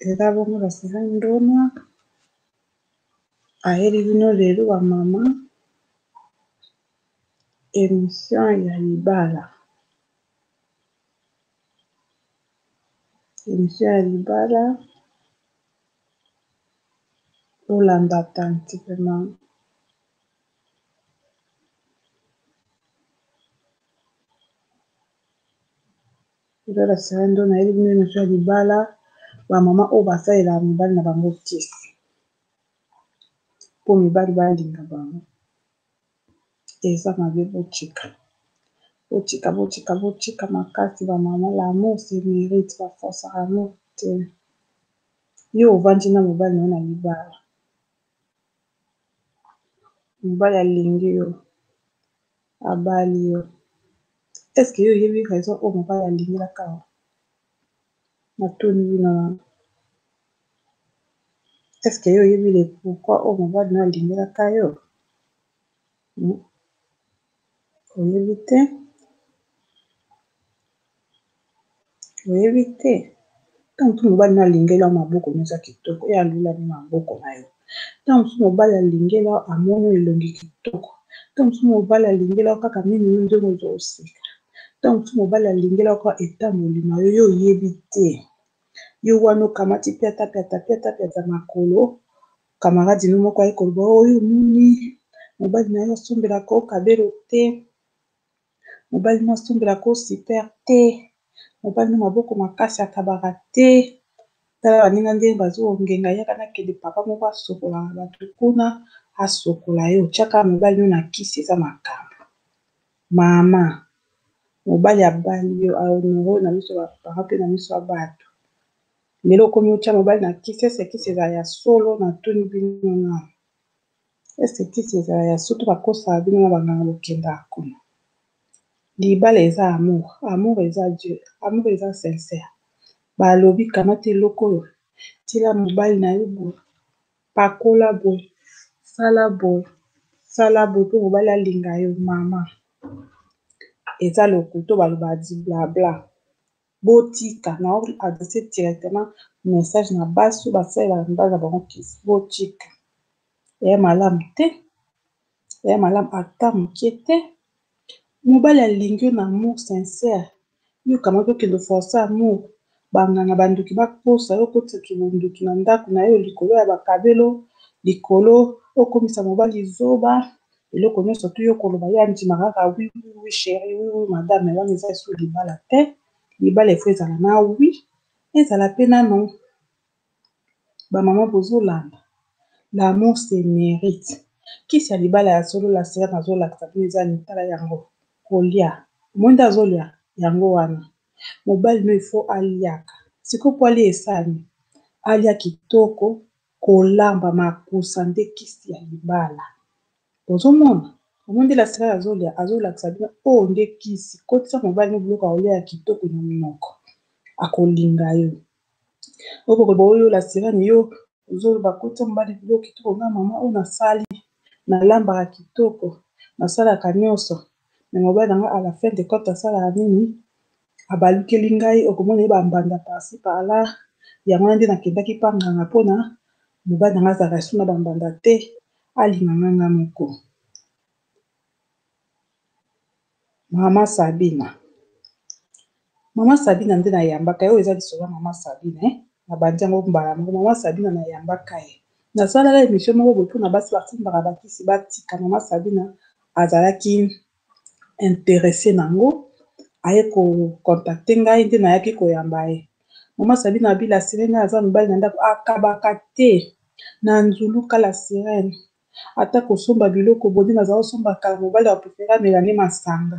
Eza bongo la sirene ndona ayeli bino lelo ba mama emission ya libala, emission ya libala bolanda attentivement. Eza la sirene ndona ayeli bino emission ya libala ba mama oyo basalelaka mibali na bango kisi po mibali balinga bango eza mabe botika botika botika botika makasi ba mama l'amour se merite ba forsaka amour te yo ovandi na mobali nayo na libala mobali alingi yo abali yo eske yo oyebi raison oyo mobali alingelaka yo natuni bino nanu eske yo oyebi le pourquoi oyo mobali nayo alingelaka yo oyebi te oyebi te ntango mosusu mobali nayo alingeli yo maboko no eza kitoko ye alulami maboko na yo ntango mosusu mobali alingeli yo amoni elongi kitoko ntango mosusu mobali alingeli yo kaka minu no ndenge ozoseka ntango mosusu mobali alingeli yo kaka etamboli na yo yo oyebi te yo wana okamati piata piata piata piata makolo camarade no moko aye koloba oyo omoni mobali na yo asombelaka yo kabelo te mobali no asombelaka yo super te mobali no maboko makasi akabaka te tala baninga ndenge bazongenga yaka nakende papa moko asokolaka bato kuna asokola yo otyaka mobali no na kisi eza makambo mama mobali abali yo ahonore na miso ya ba parents mpe na miso ya bato lelo okomi otya mobali na kisi ese kisi ezala ya solo natuni bino nano ese kisi ezala ya solo to bakosaka bino na banganga bokendaka kuna libala eza amour amour eza Dieu amour eza sincère balobi kamata eloko oyo tiela mobali na yo boye pakola boye sala boye sala boye mpo mobali alinga yo mama eza lokuto baloba di blabla botika na adresse directement message na basi oyo basalelaka mibali na bango kisi botika eya malamu te eya malamu ata moke te mobali alingi yo na amour sincère yo kamati okende force amour banganga bandoki bakosa yo okotisa kibondoki na ndako na yo likolo ya bakabelo likolo okomisa mobali zoba eloko nyonso tu yo koloba ye andima kaka oui oui oui chéri oui oui madame wana eza esu libala te libala efo ezala na oui ezala pe na non ba mama bozolanda l'amour se mérite kisi ya libala ya solo la sera nazolakisa bino eza mitala yango kolia omoni nde azolia yango wana mobali no ifo aliaka sikoyo po alia esani alia kitoko kolamba makusa nde kisi ya libala bozomona omoni nde la sera azolia azolakisa bino oyo nde kisi kotisa mobali no biloko ya kolia ya kitoko na monoko akolinga yo okoloba oyo la sirene yo ozoloba kotisa mobali biloko kitoko nga mama oyo nasali nalambaka kitoko nasalaka nyonso me mobali na nga à la fin de compte asalaka nini abalukeli ngai okomona ye bambanda parci par là yango wana nde nakendaki mpa nganga mpona mobali na nga azalaka esu na bambanda te alinga nga nga moko mama Sabina mama Sabina nde nayambaka ye oyo eza lisolo ya mama Sabina eh? Nabandi yango mbala moko mama Sabina nayambaka ye nasalaka emission moko boye mpona basi basimbaka bakisi batika mama Sabina azalaki interesse nango aye kocontacte ngai nde nayaki koyamba ye mama Sabina abi la sirene aza mobali na ndako akabaka te na nzuluka la sirene ata kosomba biloko boni naza kosomba kala mobali ya prefere amela nde masanga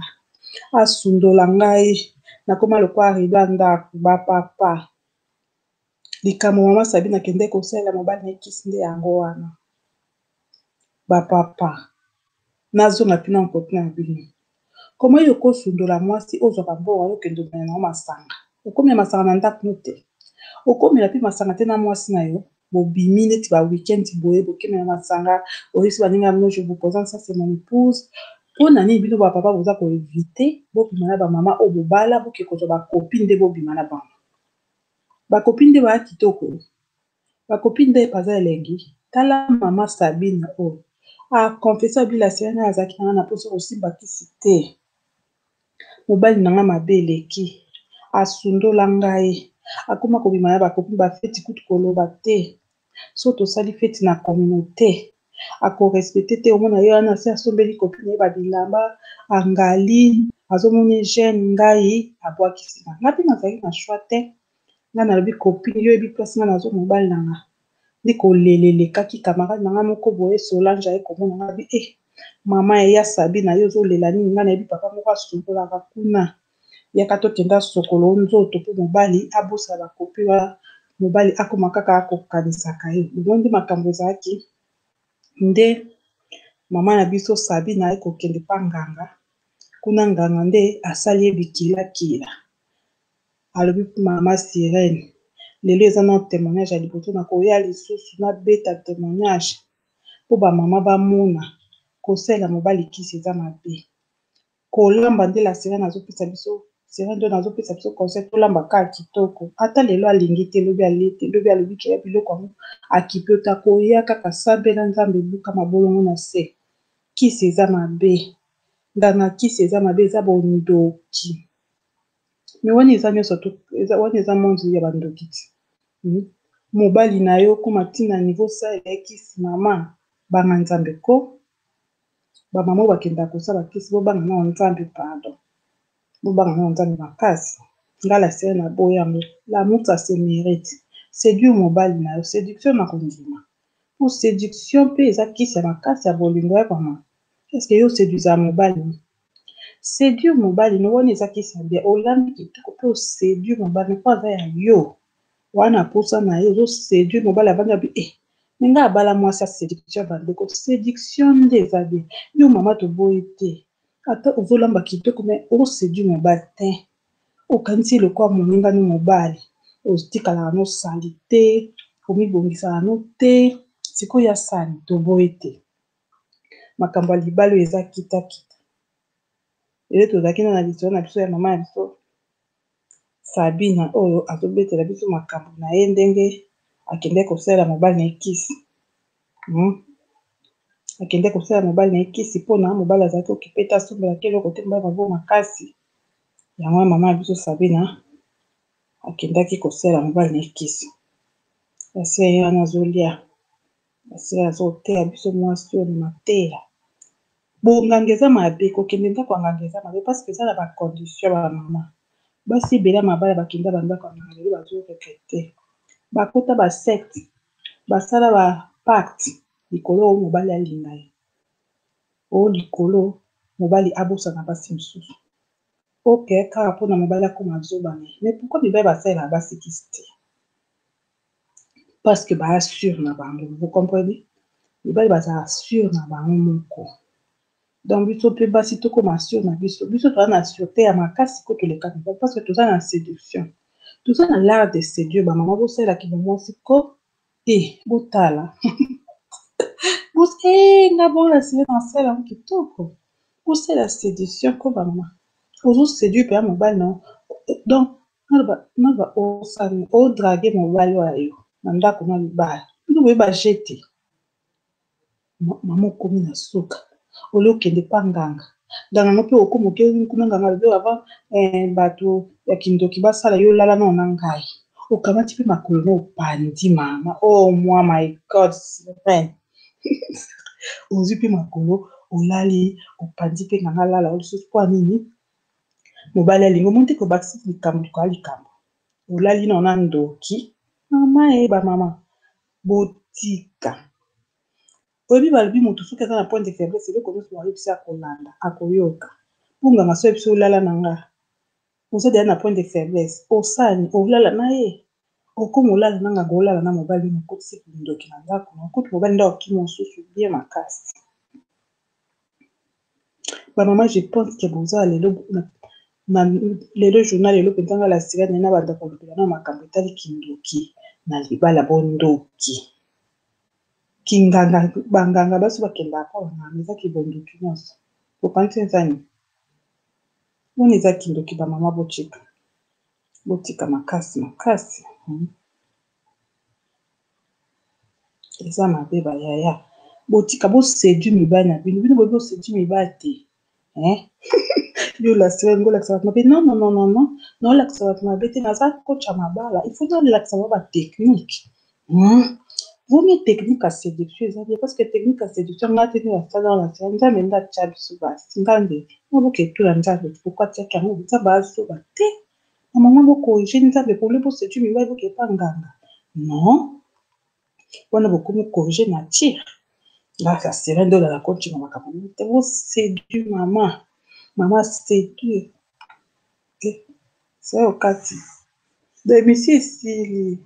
asundola ngai nakoma lokola rido ya ndako bapapa likambo mama Sabina akende kosalela mobali na ye kisi nde yango wana bapapa nazonga mpina nkoti na bino koma yo okosundola mwasi ozwaka mbongo wana okende omela nango masanga okomela masanga na ndako no te okomela mpe masanga te na mwasi na yo bobimi neti ba weekend boye bokemela masanga oyebisi baninga bino je vous présente ça c'est mon épouse mpo na nini bino bapapa boza koevite bobima na bamama oyo bobala boke kozwa bakopine nde bobima na bango bakopine nde baya kitoko Ba copine nde baza elengi tala mama Sabine oyo a confesse abi la sirene azalaki na nga na posa kosimba kisi te mobali na nga mabe eleki asundola ngai akoma kobima na ba copine ba feti kutu koloba te so tosali feti na communaute ako respecte te omona ye wana asi asombeli copine ye ba bilamba angali azomoni jeune ngai abwakisi nga nga mpe nazalaki na choix te Nga nalobi copine yo oyebi place nga nazo mobali na nga nde kolela elekaki camarade na nga moko boye Solange aye komona nga abi eh mama ya Sabina yo ozolela nini nga nayebi papa moko asokolaka kuna yaka tokende asokolo yo nzoto mpo mobali abosana ba copine wana mobali akoma kaka akokanisaka ye bomoni nde makambo ezalaki nde mama na biso Sabina aye kokende pa nganga kuna nganga nde asali ye bikilakila Alobi mama sirene lelo eza nanu temoignage ya liboso nakoya lisusu nabeta temoignage po ba mama bamona kosalela mobali kisi eza mabe kolamba nde la sirene azopesa biso sirene nde azopesa biso conseil tolamba kaka kitoko ata lelo alingi te lobi alie te lobi alobi ke biloko yango akipe ota koya kaka sambela nzambe ebuka mabolongo na se kisi eza mabe nganga kisi eza mabe eza bondoki Mais wana eza nionso to eza wana eza monde ya ba ndoki ti mobali na yo okoma ti na niveau osalela ye kisi mama banga nzambe ko ba mama oyo bakendaka kosala kisi bobanga nao nzambe pardon bobanga nao nzambe makasi nga la sœur na boya yango l'amour ça se merite seduire mobali na yo seduction na kondima po seduction pe eza kisi ya makasi ya bolingo ya mama est ce que yo oseduisaka mobali Seduire mobali no wana eza kisi ya bien olambi kitoko pe o seduire mobali no po aza ya yo wana posa na ye ozo seduire mobali avandi abi eh me nga abala mwasi ya seduction ba ndeko seduction nde eza bien yo mama toboyi te ata ozolamba kitoko me o seduire mobali te okanisi lokola moninga no mobali otikalaka no salite omibongisaka no te sikoyo ya sani toboyi te makambo ya libala oyo eza kita kita lelo tozalaki na lisolo na biso ya mama na biso Sabina oyo azobetela biso makambo na ye ndenge akende kosalela mobali na ye kisi Akende kosalela mobali na ye kisi mpona mobali azalaki okipe te asombelaki eloko te mobali maboko makasi yango wana mama na biso Sabina akendaki kosalela mobali na ye kisi asi ye wana azolia Asi azoteya biso mwasi oyo na mateya. Bonganga eza mabe, kokende ndako ya nganga eza mabe parce que eza na ba condition ba mama. Basi ebele ya mabala bakenda ba ndako ya nganga lelo bazo regretter. Bakota ba secte, basala ba pacte likolo oyo mobali alinga ye. Oyo likolo mobali abosana basi mosusu. Ok, kaka mpona mobali akoma zoba na ye. Mais pourquoi mibali basalelaka basi kisi te? Parce que ba sur na bango, vous comprenez? Mibali bazala sur na bango moko. Donc biso pe basi tokoma sur na biso. Biso toza na sûreté ya makasi ko toleka mibali parce que toza na séduction. Toza na l'art de séduire ba mama bosalelaki ba mwasi ko eh botala. Bos eh nga bongo na sima na sala yango kitoko. Bosala séduction ko ba mama. Ozo séduire pe mobali na donc Naloba naloba osani o drague mobali oyo ya yo na ndako na libala bino boye ba jeu te mama okomi na suka olie okende pa nganga nganga yango mpe okoma oke kuna nganga alobi avant eh, bato ya kindoki basala yo lala nao na ngai okamati mpe makolo na opandi mama oh moi my god sirene ozwi mpe makolo olali opandi mpe nganga alala lisusu mpo ya nini Mobali alingi omoni te kobakisi likambo likolo ya likambo olali nao na ndoki mama e ba mama botika oyebi balobi motu soki aza na point de faiblesse eloko nyonso bayebisi akolanda akoyoka mpo nganga so yebisi olala na nga oza deja na point de faiblesse osani olala na ye okoma olala na nganga olala na mobali okotisi ndoki na ndako na okuti mobali nde akima mosusu bien makasi Ba maman je pense que boza lelo na lelo journal lelo penza nga la sirène na banda kolobela na makambo etali kindoki na libala bondoki kinganga banganga basi bakendaka mpo banganga eza kibondoki nyonso bokanisi eza nini wana eza kindoki ba mama botika botika makasi makasi. Eza mabe ba yaya. Botika bo seduire mibali na bino. Bino boyebi bo seduire mibali te. Hein? Yo la sirène ngo lakisa bato mabe. Non non non non non. No lakisa bato mabe te. Naza coach ya mabala. Il faut nalakisa bango ba technique. Vaut mieux technique ya séduction eza bien parce que technique ya séduction nga te nde nasala wana sira Nzambe nde atya biso basi Nzambe naboka etula Nzambe pourquoi atiaki yango Nzambe azoba te na mama bokorige Nzambe pole boseduire mibali boke epa nganga non wana bokomi corrige nature nga sirène nde olala kontima makambo mingi te boseduire mama mama séduire te se okati donc émission esili.